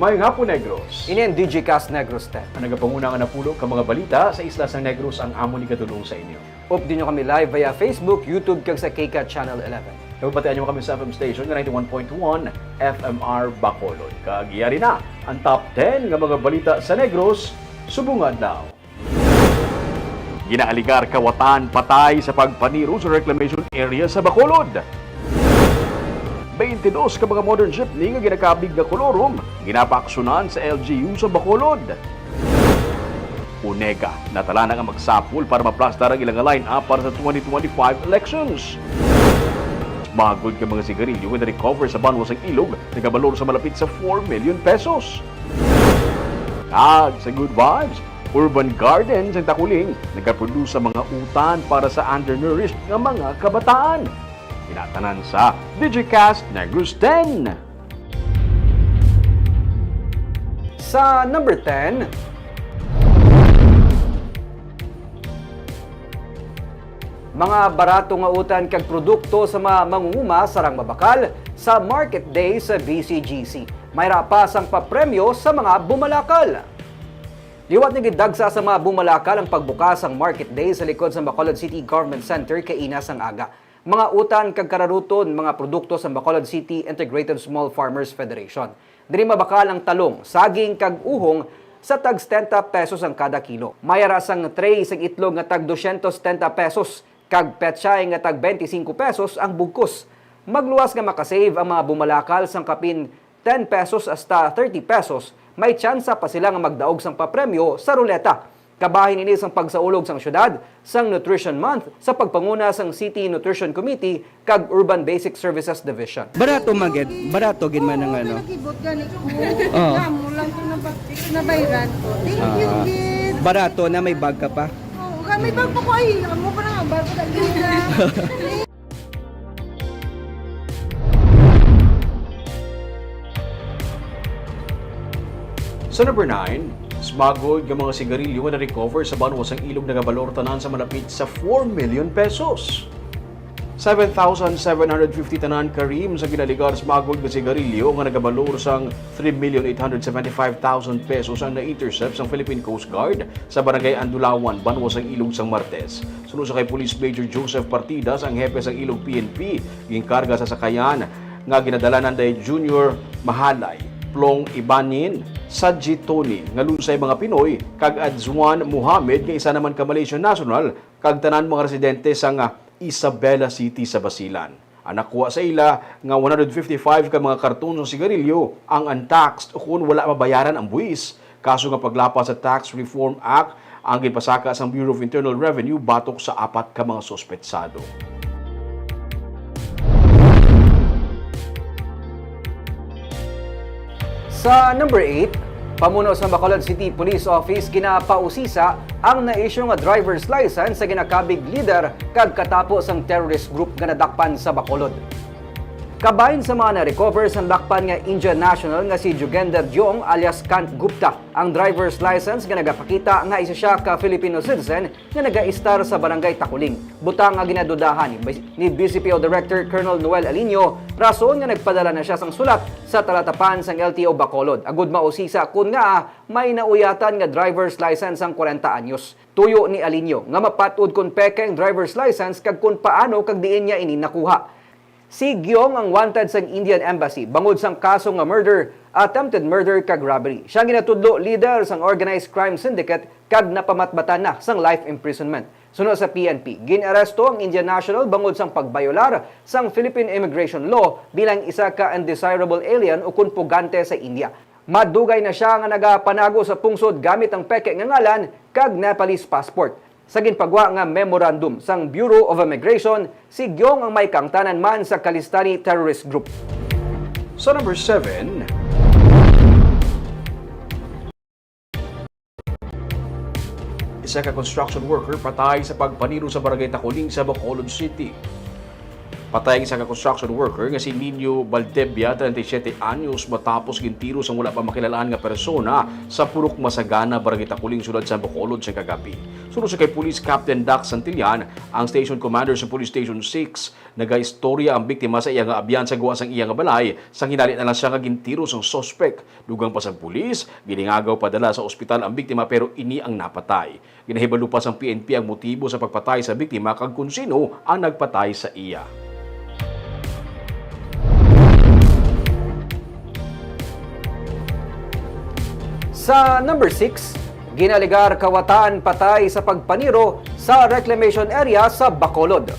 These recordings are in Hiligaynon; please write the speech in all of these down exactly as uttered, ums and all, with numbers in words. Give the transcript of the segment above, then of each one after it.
Maayong hapon, Negros. Ini ang D J Cast Negros ten. Ang nagapanguna nga napulo ka mga balita sa isla sang Negros ang amon igadul-ong sa inyo. Updi nyo kami live via Facebook, YouTube, kag sa KCAT Channel eleven. Nababatian nyo kami sa F M station nga ninety-one point one F M R Bacolod. Kag yari na ang top ten nga mga balita sa Negros subong nga adlaw. Ginaaligar kawatan patay sa pagpaniro sa reclamation area sa Bacolod. Twenty-dos ka mga modern jeepney nga ginakabig nga kolorum ginapaaksyonan sa L G U sa Bacolod. Onega, natalaan ang magsapol para maplastar ang ilang line-up para sa twenty twenty-five elections. Smuggled nga mga sigarilyo nga na-recover sa banwa sang Ilog, nagabalor sa malapit sa four million pesos. Kag sa Good Vibes, Urban Garden sang Takuling nagaproduce sa mga utan para sa undernourished nga mga kabataan. Kinatanan sa Digicast Negros ten. Sa number ten, mga barato nga utan kag produkto sa mga mangunguma sarang mabakal sa Market Day sa B C G C. Mayra pa sang papremyo sa mga bumalakal. Liwat nga gindagsa sa mga bumalakal ang pagbukas sang Market Day sa likod sa Bacolod City Government Center kaina sang aga. Mga utan kag kararuton, mga produkto sa Bacolod City Integrated Small Farmers Federation. Diri mabakal ang talong, saging kag uhong sa tag setenta pesos ang kada kilo. May ara sang tray sang itlog nga tag dosyentos setenta pesos kag pechay nga tag twenty-five pesos ang bugkos. Magluwas nga makasave ang mga bumalakal sang kapin ten pesos hasta thirty pesos, may tsansa pa sila nga magdaog sang papremyo sa ruleta. Kabahin ini sang pagsaulog sang siyudad sang Nutrition Month sa pagpanguna sang City Nutrition Committee kag Urban Basic Services Division. Barato man gid, barato gid man ang ano. Pinag-ibot gani ko. Oo. Amo lang to nabag-, nabayran ko. Thank you, Ah, gid. Barato na may bag ka pa. Oo, kami bag pa ko ay, amo pa na, bag ko dali na. Sa number nine, smuggled nga mga sigarilyo nga na-recover sa banwa sang Ilog nagabalor tanan sa malapit sa four million pesos. Seven thousand seven hundred fifty tanan ka reams ang ginaligar smuggled nga sigarilyo nga nagabalor sang three million eight hundred seventy-five thousand pesos ang na-intercept sang Philippine Coast Guard sa Barangay Andulawan, banwa sang Ilog sang Martes. Suno sa kay Police Major Joseph Partidas, ang hepe sang Ilog P N P, ginkarga sa sakayan nga ginadalanan day Junior Mahalay, Plong Ibanin, Saji Tony nga lusay mga Pinoy, kag Adzuan Mohammed nga isa naman ka Malaysian national, kag tanan mga residente sang Isabela City sa Basilan. Ang nakuha sa ila nga one hundred fifty-five ka mga karton sang sigarilyo ang untaxed ukon wala mabayaran ang buwis, kaso nga paglapas sa Tax Reform Act ang ginpasaka sang Bureau of Internal Revenue batok sa apat ka mga suspetsado. Sa number eight, pamuno sa Bacolod City Police Office ginapausisa ang na-issue nga driver's license sa ginakabig leader kag katapo sang terrorist group nga nadakpan sa Bacolod. Kabahin sa mga na-recover sang dakpan nga Indian national nga si Jugender Jong alias Kant Gupta ang driver's license nga nagapakita nga isa siya ka Filipino citizen nga nagaistar sa Barangay Takuling, butang nga ginadudahan ni, ni B C P O Director Colonel Noel Alinio, rason nga nagpadala na siya sang sulat sa talatapan sang L T O Bacolod agud mausisa kun ngaa may nauyatan nga driver's license sang kwarenta anyos. Tuyo ni Alinio nga mapat-od kon peke ang driver's license kag kon paano kag diin niya ini nakuha. Si Giong ang wanted sang Indian Embassy bangod sang kaso nga murder, attempted murder kag robbery. Siya ang ginatudlo leader sang organized crime syndicate kag napamatbatan na sang life imprisonment. Suno sa P N P, gin-aresto ang Indian national bangod sang pagbayolar sang Philippine immigration law bilang isa ka undesirable alien ukon pugante sa India. Madugay na siya nga nagapanago sa pungsod gamit ang peke nga ngalan kag Nepalese passport. Sa ginpagwa nga memorandum sang Bureau of Immigration, si Giong ang may kaangtanan man sa Khalistani terrorist group. Sa number seven, isa ka construction worker patay sa pagpaniro sa Barangay Takuling sa Bacolod City. Patay ang isa ka construction worker nga si Nino Valdebia, treinta y siete anyos, matapos gintiro sang wala pa makilal-an nga persona sa Purok Masagana, Barangay Taculing, Syudad sang Bacolod, sa kagabi. Suno sa kay Police Captain Dax Santillan, ang station commander sa Police Station six, nagaistorya ang biktima sa iya nga abyan sa guwa sang iya nga balay, sang hinali na lang siya nga gintiro sang suspek. Dugang pa sang pulis, ginhingagaw padala sa ospital ang biktima, pero ini ang napatay. Ginahibalo pa sang P N P ang motibo sa pagpatay sa biktima kag kon sino ang nagpatay sa iya. Sa number six, ginalegar kawatan patay sa pagpaniro sa reclamation area sa Bacolod.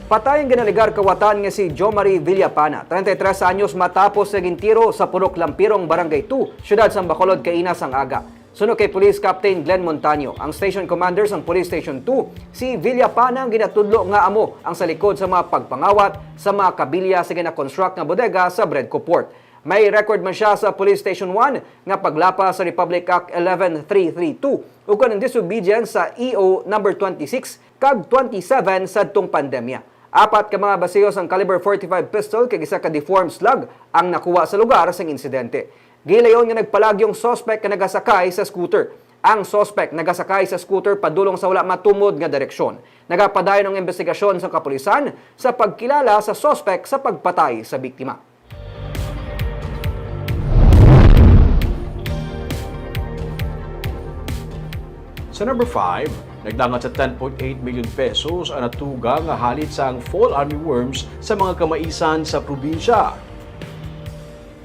Patay ang ginalegar kawatan nga si Jomari Villapana, treinta y tres anyos, matapos nga gintiro sa Purok Lampirong, Barangay two, siyudad sang Bacolod, kaina sang aga. Suno kay Police Captain Glenn Montaño, ang station commander sang Police Station two, si Villapana ang ginatudlo nga amo ang sa likod sa mga pagpangawat sa mga kabilya sa gina-construct nga bodega sa Bredco Port. May record man siya sa Police Station one nga paglapas sa Republic Act eleven three three two, ukon ang disobedience sa E O number twenty-six kag twenty-seven sadtong pandemya. Apat ka mga basiyo sang caliber forty-five pistol kag isa ka deformed slug ang nakuha sa lugar sang insidente. Gilayon nga nagpalagyong suspek nga nagasakay sa scooter. Ang suspek nagasakay sa scooter padulong sa wala matumod nga direksyon. Nagapadayon ang imbestigasyon sa kapulisan sa pagkilala sa suspek sa pagpatay sa biktima. Sa number five, nagdangat sa ten point eight million pesos ang natuga nga halit sang fall armyworms sa mga kamaisan sa probinsya.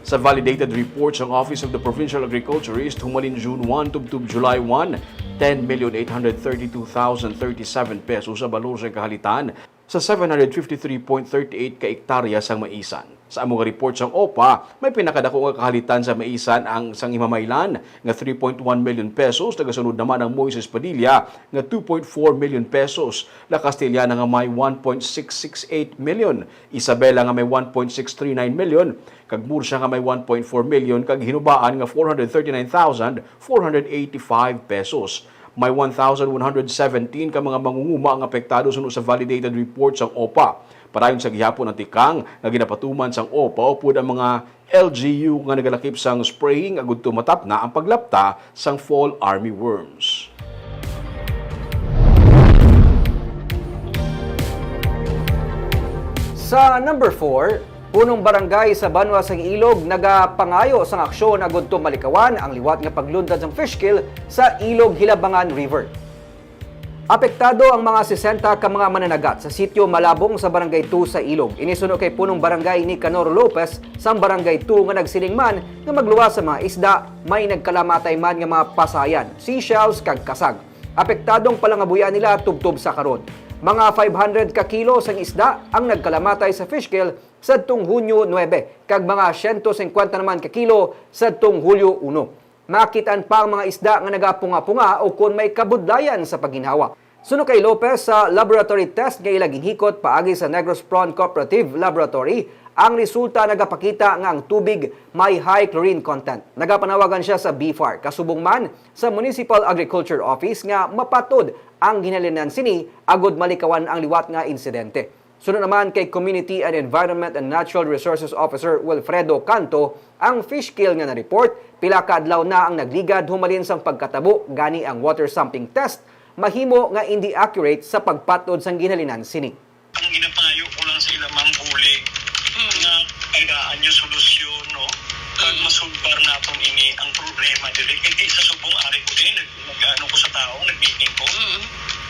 Sa validated report sang Office of the Provincial Agriculturist, humalin June one tubtob July one, ten million eight hundred thirty-two thousand thirty-seven pesos ang balor sa kahalitan sa seven hundred fifty-three point thirty-eight ka ektarya sang maisan. Sa amo nga report sang opa, may pinakadako nga kahalitan sa maisan ang sang Himamaylan nga three point one million pesos, nagasunod naman ang Moises Padilla nga two point four million pesos, La Castellana nga may one point six six eight million, Isabela nga may one point six three nine million, kag Murcia nga may one point four million, kag Hinubaan nga four hundred thirty-nine thousand four hundred eighty-five pesos. May one thousand one hundred seventeen ka mga mangunguma ang apektado suno sa validated report sang opa. Padayon sa gihapon ang tikang nga ginapatuman sang opa upod ang mga L G U nga nagalakip sang spraying agud tumatap na ang paglapta sang fall armyworms. Sa number four, punong barangay sa banwa sang Ilog nagapangayo sang aksyon agud to malikawan ang liwat nga paglundag sang fish kill sa Ilog Hilabangan River. Apektado ang mga sesenta ka mga mananagat sa sitio Malabong sa Barangay two sa Ilog. Ini suno kay punong barangay Nicanor Lopez sang Barangay two nga nagsiling man nga magluwas sa mga isda, may nagkalamatay man nga mga pasayan, seashells kag kasag. Apektadong palangabuyan nila tubtob sa karon. Mga five hundred ka kilo sang isda ang nagkalamatay sa fish kill sadtong Hunyo nuebe, kag mga siyento singkwenta naman ka kilo sadtong Hulyo uno. Makit-an pa ang mga isda nga nagapunga-punga o kon may kabudlayan sa pagginhawa. Suno kay Lopez, sa laboratory test nga ila ginhikot paagi sa Negros Prawn Cooperative Laboratory, ang resulta nagapakita nga ang tubig may high chlorine content. Nagapanawagan siya sa B far, kasubong man sa Municipal Agriculture Office nga mapatod ang ginhalinan sini agud malikawan ang liwat nga insidente. Suno naman kay Community and Environment and Natural Resources Officer Wilfredo Canto, ang fish kill nga na-report, pila ka adlaw na ang nagligad humalin sang pagkatabo, gani ang water sampling test mahimo nga indi accurate sa pagpatod sang ginhalinan sini. Ang ginapangayo ko lang sa ila, Ma'am Buli, nga tagaan niyo solusyon, no? Kag masudbar naton ini ang problema diri. Kay di sa subong ari ko din, nag-ano ko sa tawo, nag-meeting ko.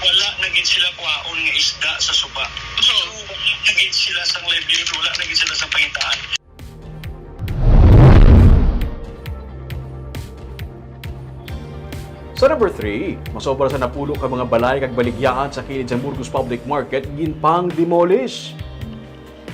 Wala na gid sila kuhaon nga isda sa suba. So, wala na gid sila sang livelihood, wala na gid sila sa pangitaan. Sa number three, masobra sa napulo ka mga balay kag baligyaan sa kilid sa Burgos Public Market ginpang-demolish.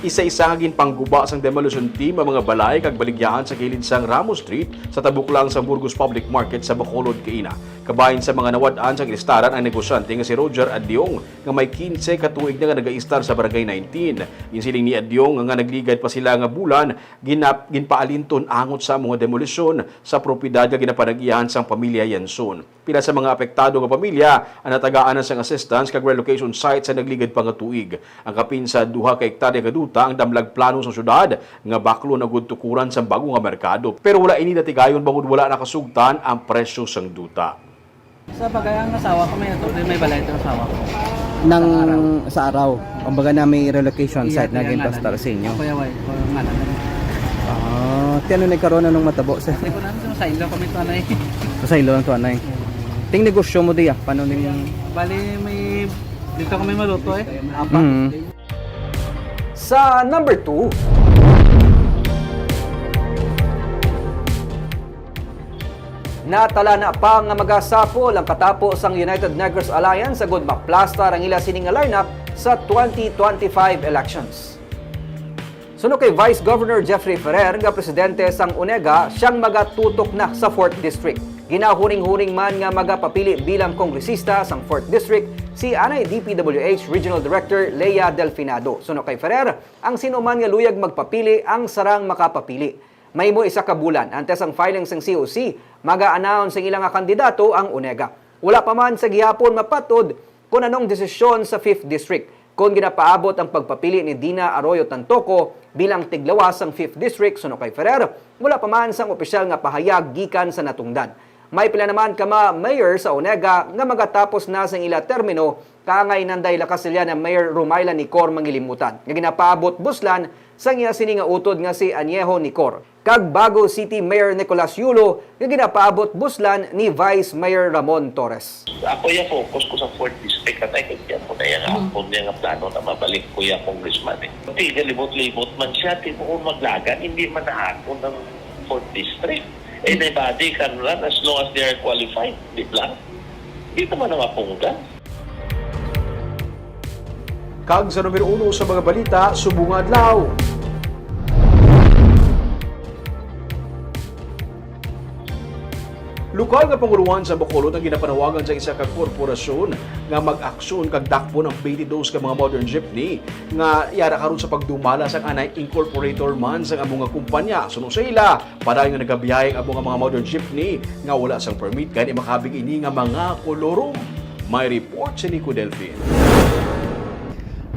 Isa-isa nga ginpangguba sang demolition team ang mga balay kag baligyaan sa kilid sang Ramos Street sa tabok lang sa Burgos Public Market sa Bacolod kaina. Kabahin sa mga nawad-an sang ilistaran ang negosyante nga si Roger Adiong, nga may quince ka tuig na nga nagaistar sa Barangay nineteen. Ginsiling ni Adiong nga nagligad pa sila nga bulan, ginap-, ginpaalinton angot sa mga demolisyon sa propiedad nga ginapanag-iyahan sang pamilya Yanson. Pila sa mga apektado nga pamilya ang natagaan na sang assistance kag relocation site sa nagligad pa nga tuig. Ang kapin sa duha ka hektarya nga duta ang damlag plano sang syudad nga baklo na gud tukuran sang bago nga merkado. Pero wala ini natigayon bangod wala nakasugtan ang presyo sang duta. Sa bagay, ang asawa ko may ato, may balay ito asawa ko. Nang sa araw, kumbaga na may relocation site na ginpastar sa inyo. Ako yaway, ko nga lang. Ah, ti ano na karon, anong matabo sa Hindi ko lang, sa Saylo kami to, anay. Sa Saylo lang to, anay. Ting negosyo mo diya, paano ning Bali, may, dito kami maluto eh. Apa? Mm. Sa number two, natalana pa nga magasapol ang katapo sang United Negros Alliance agud maplastar ang ila sini nga lineup sa twenty twenty-five elections. Suno kay Vice Governor Jeffrey Ferrer nga presidente sang UNEGA, siyang magatutok na sa Fourth District. Ginahuring-huring man nga magapapili bilang kongresista sang Fourth District si anay D P W H Regional Director Lea Delfinado. Suno kay Ferrer, ang sino man nga luyag magpapili ang sarang makapapili. Mahimo isa ka bulan antes ang filing sang C O C, maga-announce ang ila nga kandidato ang UNEGA. Wala pa man sa gihapon mapatod kon anong desisyon sa Fifth District kon ginapaabot ang pagpapili ni Dina Arroyo Tantoco bilang tiglawas sang Fifth District. Suno kay Ferrer, wala pa man sang opisyal nga pahayag gikan sa natungdan. May pila naman ka mga mayor sa UNEGA nga magatapos na sang ila termino, kaangay nanday La Castellana Mayor Rumayla Nicor Mangilimutan nga ginapaabot buslan sang iya sini nga utod nga si Añejo Nicor, kag Bago City Mayor Nicolas Yulo nga ginapaabot buslan ni Vice Mayor Ramon Torres. Ako ya focus ko sa Fourth District, at ay kaya ko na yung Mm. hapon niya nga plano na mabalik ko yung congressman eh. Pati galibot-libot man siya, tinuon maglagan, hindi man na ako ng Fourth District. Anybody can run as long as they are qualified, di ba? Di naman na mapunggan. Kag sa numero uno sa mga balita, subong nga adlaw. Lokal nga pangulohan sa Bacolod ang ginapanawagan sa isa ka korporasyon nga mag-aksyon kag dakpon ang twenty-dos ka mga modern jeepney nga yara karon sa pagdumala sang anay incorporator man sang amo nga kumpanya. Suno sa ila, padayon nga nagabiyahe ang amo nga mga modern jeepney nga wala sang permit, gani makabig ini nga mga kolorum. May report si Nico Delfin.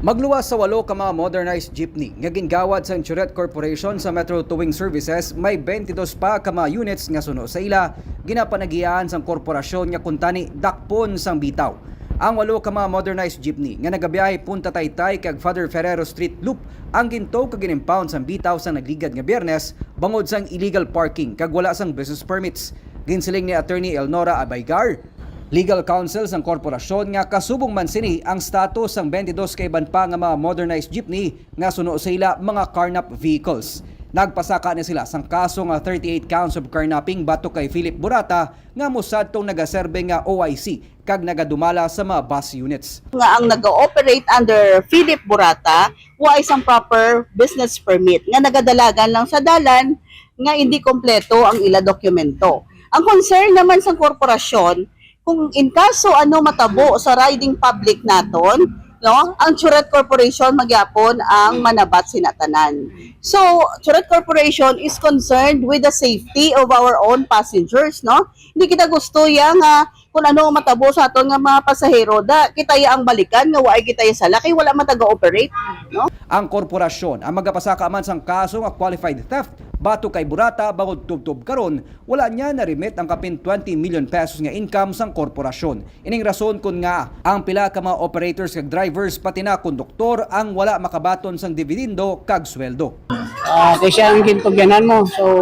Magluwas sa walo ka mga modernized jeepney nga gingawad sang Insuret Corporation sa Metro Towing Services, may twenty-dos pa ka mga units nga suno sa ila ginapanag-iyaan sang korporasyon nga kuntani dakpon sang bitaw. Ang walo ka mga modernized jeepney nga nagabiyahe Punta Taytay kag Father Ferrero Street Loop ang gintow kag gin-impound sang bitaw sang nagligad nga Biyernes bangod sang illegal parking kag wala sang business permits. Ginsiling ni Attorney Elnora Abaygar, legal counsel sang korporasyon, nga kasubong man sini ang status sang twenty-dos ka iban pa nga mga modernized jeepney nga suno sa ila mga carnap vehicles. Nagpasaka ni sila sang kaso nga thirty-eight counts of carnapping batok kay Philip Burata nga amo sadtong nagaserbe nga O I C kag nagadumala sa mga bus units. Nga ang nag-ooperate under Philip Burata, wa isang proper business permit, nga nagadalagan lang sa dalan, nga hindi kompleto ang ila dokumento. Ang concern naman sa korporasyon, kung in kaso ano matabo sa riding public naton, no, ang Insuret Corporation magyapon ang manabat sina tanan. So, Insuret Corporation is concerned with the safety of our own passengers, no? Hindi kita gusto ya nga kung ano ang matabo sa aton nga mga pasahero, da kita ya ang balikan nga waay kita ya sala kay wala man taga-operate, no? Ang korporasyon ang magapasaka man sang kaso nga qualified theft batok kay Burata, bangod tubtob karon wala niya na-remit ang kapin twenty million pesos nga income sang korporasyon. Ining rason kon ngaa ang pila ka mga operators kag drivers, pati na konduktor, ang wala makabaton sang dividendo kag sweldo. Ah, kay siya ang gintugyanan mo. So,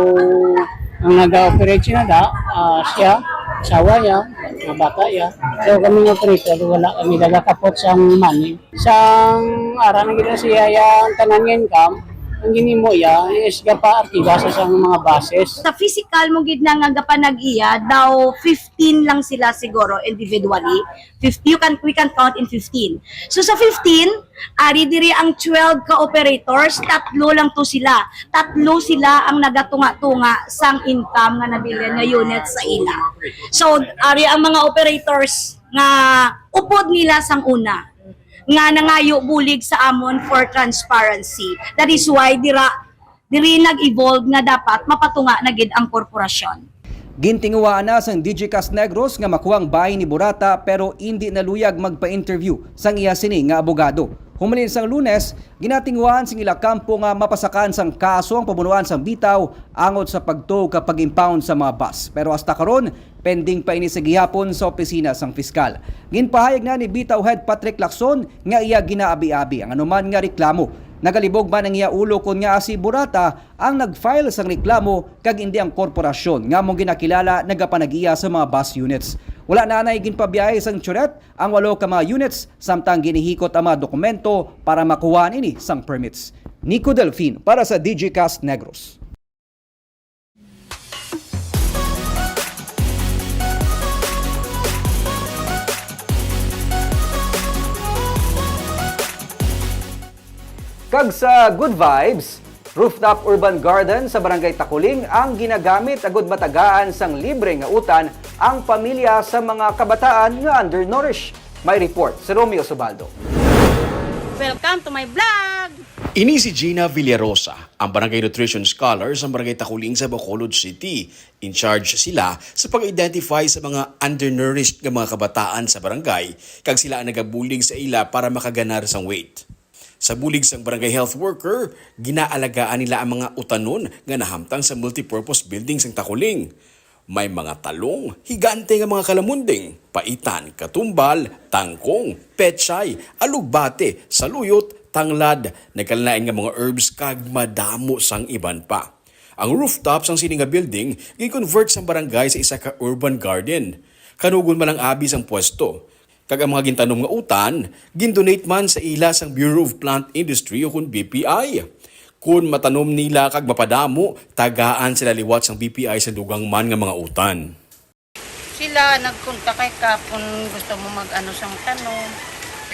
ang nag-operate siya na da, ah, siya, asawa niya, mga bata niya. So, kami nga operator, wala kami nagakapot sang money. Sang ara na gid siya, ya, ang tanan nga income, Ang ginimo iya is gapaarkiba sa siyang mga bases. Sa physical mo gid na nga gapanag-iya, daw fifteen lang sila siguro individually. Fifty, you can, we can count in fifteen. So sa fifteen, ari diri ang twelve ka operators, tatlo lang to sila. Tatlo sila ang nagatunga-tunga sang income nga nabilin nga unit sa ila. So ari ang mga operators nga upod nila sang una nga nangayo bulig sa amon for transparency. That is why dira diri nag-evolve nga dapat mapatunga na gid ang korporasyon. Gintinguhaan na sang Digicast Negros nga makuha ang bahin ni Burata, pero indi naluyag magpa-interview sang iya sini nga abogado. Humalin sang Lunes, ginatinguhaan sing ila kampo nga mapasakan sang kaso ang pamunuan sang Bitaw angot sa pagtuo kag pag-impound sa mga bus. Pero hasta karon, pending pa ini sa gihapon sa opisina sang piskal. Ginpahayag na ni Bitaw Head Patrick Lacson nga iya ginaabi-abi ang anuman nga reklamo. Nagalibog man ang iya ulo kon ngaa si Burata ang nag-file sang reklamo kag indi ang korporasyon nga among ginakilala nagapanag-iya sa mga bus units. Wala na anay ginpabiyahe sang Churet ang walo ka mga units, samtang ginihikot ang mga dokumento para makuhaan ini sang permits. Nico Delfin para sa Digicast Negros. Kag sa good vibes, rooftop urban garden sa Barangay Takuling ang ginagamit agud matagaan sang libre nga utan ang pamilya sa mga kabataan nga undernourished. May report si Romeo Subaldo. Welcome to my vlog! Ini si Gina Villarosa, ang barangay nutrition scholar sa Barangay Takuling sa Bacolod City. In charge sila sa pag-identify sa mga undernourished nga mga kabataan sa barangay, kag sila ang nagabulig sa ila para makaganar sang weight. Sa bulig sang barangay health worker, ginaalagaan nila ang mga utanon nga nahamtang sa multipurpose building sang Takuling. May mga talong, higante nga mga kalamunding, paitan, katumbal, tangkong, pechay, alugbate, saluyot, tanglad, nagkalain nga mga herbs, kag madamo sang iban pa. Ang rooftop sang sini nga building gin-convert sang barangay sa isa ka urban garden. Kanugon man ang abi sang pwesto, kag ang mga gintanom nga utan gin-donate man sa ila sang Bureau of Plant Industry o kon B P I. Kon matanom nila kag mapadamo, tagaan sila liwat sang B P I sa dugang man nga mga utan. Sila nagkontak kay ka kung gusto mo mag-ano sang tanom.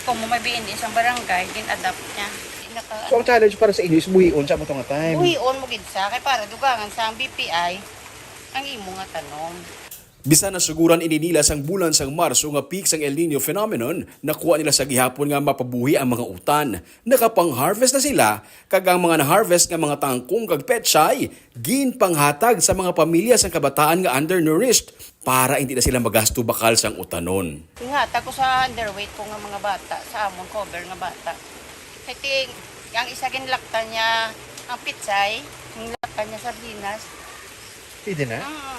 Ikaw mo may B N E sang barangay, gin-adapt niya. Di naka- So, ang challenge para sa inyo is buhion sa mo to nga time? Buhion mo gid sa, kay para dugangan sa ang B P I ang imo nga tanom. Bisan nasuguran ini nila sang bulan sang Marso nga peak sang El Niño phenomenon, nakuha nila sa gihapon nga mapabuhi ang mga utan. Nakapang-harvest na sila, kag ang mga na-harvest nga mga tangkong kag pechay, ginpanghatag sa mga pamilya sang kabataan nga undernourished para hindi na sila magasto bakal sang utanon. Ginhatag ko sa underweight ko nga mga bata, sa amon cover nga bata. Kay ti-, ang isa ginlaktan niya ang pechay, ginlaktan niya sardinas. Pwede na? Mm.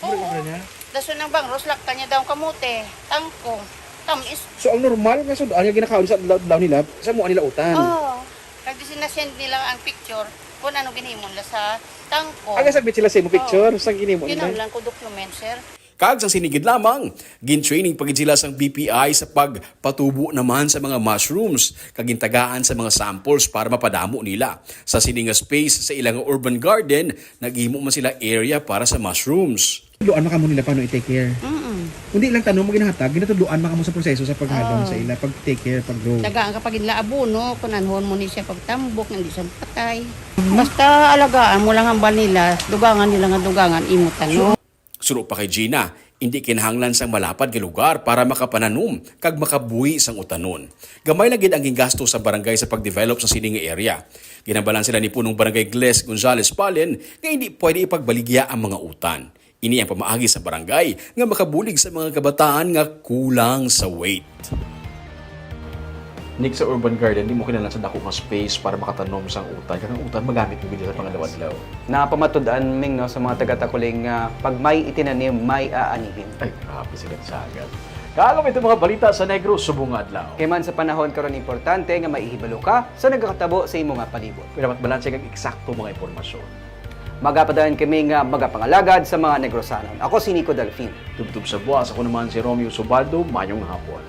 Mura Oo. Obra niya? Dason ang bangros, laktan niya daw ang kamote, tangkong, tamis. So, ang normal nga sud-an nga ginakaon sa adlaw-adlaw nila, sa mua nila utan? Oo. Kag di sina-send nila ang picture kung ano ginhimo nila sa tangkong. Ang submit sila sa imo Oo. Picture, sa ginhimo nila? Kinahanglan ko document, sir. Kag sa sini gid lamang, gin-training pa gid sila sang B P I sa pagpatubo naman sa mga mushrooms, kag gintagaan sa mga samples para mapadamo nila. Sa sini nga space sa ilang urban garden, naghimo man sila area para sa mushrooms. Tudloan man kamo nila paano i-take care. Mm-mm. Kundi ilang tanom mo ginahatag, ginatudloan man kamo sa proseso sa paghalong Oo. Sa ila, pag-take care, pag-grow. Tagaan ka pa gid nila abono, kung anhon mo ni siya pagtambok, nga hindi siya patay. Basta alagaan mo lang hambal nila, dugangan nila nga dugangan, imo tanom. Suno pa kay Gina, indi kinahanglan sang malapad nga lugar para makapananom kag makabuhi sang utanon. Gamay lang gid ang gingasto sa barangay sa pag-develop sa sini nga area. Ginhambalan sila ni Punong Barangay Gles Gonzales Palen nga indi pwede ipagbaligya ang mga utan. Ini ang pamaagi sa barangay nga makabulig sa mga kabataan nga kulang sa weight. Nick, sa urban garden, di mo kinahanglan sa dako nga space para makatanom sang utan. Kanang utan, magamit mo gid sa pangalaw-adlaw. Napamatud-an, Ming, no, sa mga taga-Takuling nga pag may itinanim, may aanihin. Ay, grabe sila sagad. Kaagom ito mga balita sa Negros subong nga adlaw. Kay man sa panahon karon, importante nga maihibalo ka sa nagakatabo sa imo nga palibot. Dapat balanse kag eksakto mga impormasyon. Magapadayon kami nga magapangalagad sa mga Negrosanon. Ako si Nico Delfin. Tubtob sa buwas, ako naman si Romeo Subaldo. Mayong hapon.